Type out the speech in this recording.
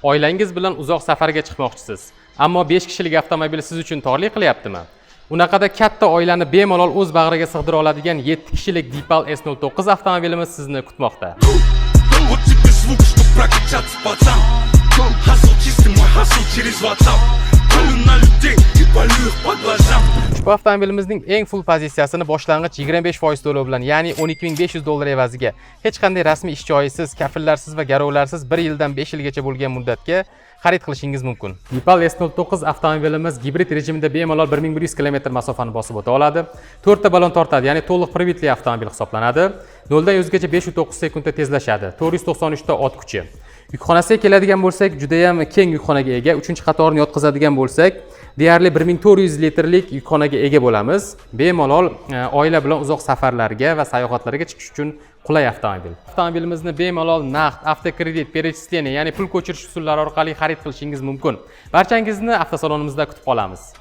Oilangiz bilan uzoq safarga chiqmoqchisiz, ammo 5 kishilik avtomobil siz uchun torlik qilyaptimi? Unaqada katta oilani bemalol o'z bag'riga sig'dira oladigan 7 kishilik Deepal S09 avtomobilimiz sizni kutmoqda. Вот тебе звук, чтоб прокачаться, пацан. Хасл чистый, мой хасл через WhatsApp. Палю на людей и палю их по глазам. Ushbu avtomobilimizning eng full pozitsiyasini boshlang'ich 25% to'lov bilan, ya'ni 12 500 dollar evaziga hech qanday rasmiy ish joyisiz, kafillarsiz va garovlarsiz 1 yildan 5 yilgacha bo'lgan muddatga xarid qilishingiz mumkin. Deepal S09 avtomobilimiz gibrid rejimida bemalol 1100 km masofani bosib o'ta oladi. 4 ta balon tortadi, ya'ni to'liq привод li avtomobil hisoblanadi. 0 dan 100 gacha 5,9 sekundda tezlashadi. 493 ta ot kuchi. Yukxonasiga keladigan bo'lsak, juda ham keng yukxonaga ega. 3-qatorni yotqizadigan bo'lsak, deyarli 1400 litrlik yukxonaga ega bo'lamiz. Bemalol oila bilan uzoq safarlarga va sayohatlarga chiqish uchun qulay avtomobil. Avtomobilimizni bemalol naqd, avtokredit, перечисление, ya'ni pul ko'chirish usullari orqali xarid qilishingiz mumkin. Barchangizni avtosalonimizda kutib qolamiz.